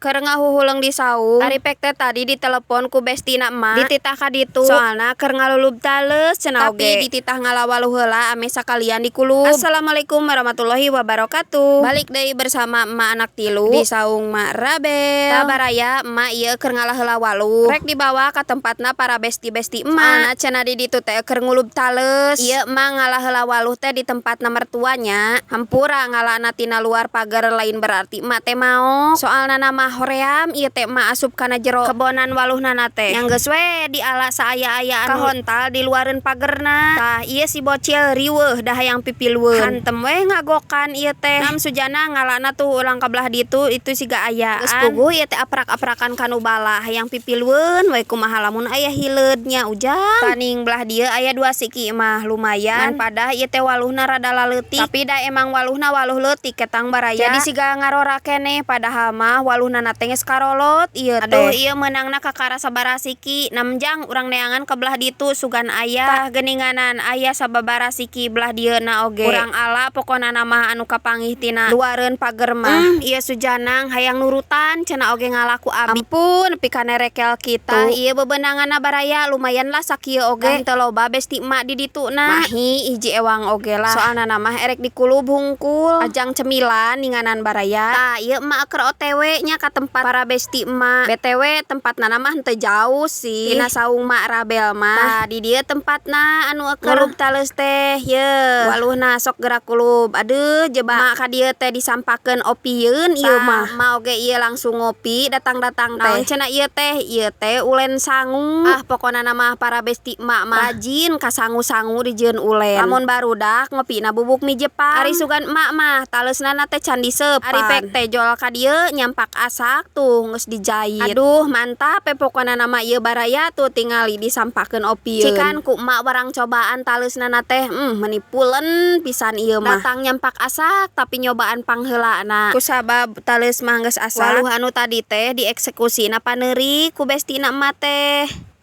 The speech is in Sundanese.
Keur ngahuhuleung di saung, ari pek teh tadi ditelepon ku bestina emak, dititah ka ditu soalna keur ngalulub taleus cenah oge. Tapi dititah ngala waluh heula ameh sakalian dikulub. Assalamualaikum warahmatullahi wabarakatuh. Balik deui bersama emak anak tilu di saung Mak Rabel. Tah baraya, emak ieu keur ngalah heula waluh. Rek dibawa ka tempatna para besti-besti emak. Soalna cenah di ditu teh keur ngulub taleus. Ieu emak ngalah heula waluh teh di tempatna mertuanya. Hampura, ngalana tina luar pagar lain berarti emak teh maok. Soalna mah hoream ieu teh emak asup kana jero kebonan waluhnana teh. Yang geus we diala saaya-aya anu kahontal di luareun pagerna. Tah, ieu si bocil riweuh da hayang pipilueun. Hantem we ngagokan ieu teh. Nam sujana ngalana tuh urang ka belah ditu itu siga ayaan. Geus puguh ieu teh aprak-aprakan kanu balah, hayang pipilueun we. Kumaha lamun aya hileud nya, Ujang? Taning belah dieu aya dua siki mah lumayan. Ngan padah ieu teh waluhna rada laleutik. Tapi da emang waluhna waluh leutik ketang, baraya. Jadi siga ngarora keneh, padahal mah waluhna teh geus karolot ieu teh. Aduh, ieu meunangna kakara sabaraha siki. Nam jang urang neangan ka belah ditu, sugan aya. Tah, geuninganan aya sababaraha siki belah dieuna oge. Urang ala pokona mah anu kapanggih tina luareun pager mah. Ieu sujanang hayang nurutan cenah oge ngala ku abi. Ampun, nepi ka nerekel kitu. Tah, ieu bebenanganna, baraya, lumayan lah sakieu oge. Teu loba besti emak di dituna. Mahi hiji ewang oge lah. Soalna mah erek dikulub hungkul. Ajang cemilan ninganan, baraya. Tah, ieu emak keur OTW nya ka tempat para besti emak. BTW tempatna mah henteu jauh sih tina saung Mak Rabel mah. Tah, di dieu tempatna anu keur ngulub taleus teh ye. Waluhna sok gerak kulub. Aduh, jebak mak ka dieu teh disampakeun opieun ieu mah. Emak oge ieu langsung ngopi datang-datang teh. Naon cenah ieu teh? Ieu teh ulen sangu. Ah, pokona mah para besti emak mah rajin ka sangu-sangu dijieun ulen. Lamun barudak ngopina bubuk mie Jepang. Ari sugan emak mah taleusna teh can diseupan. Ari pek teh jol ka dieu nyampak asak tuh geus dijait. Aduh, mantap we pokona mah ieu, baraya. Tuh tingali disampakeun opieun. Cikan ku emak warang cobaan taleusna teh. Meuni pulen pisan ieu mah. Datang nyampak asak tapi nyobaan pangheulana. Kusabab taleus mah geus asak, waluh anu tadi teh dieksekusi paneurik ku bestina emak teh.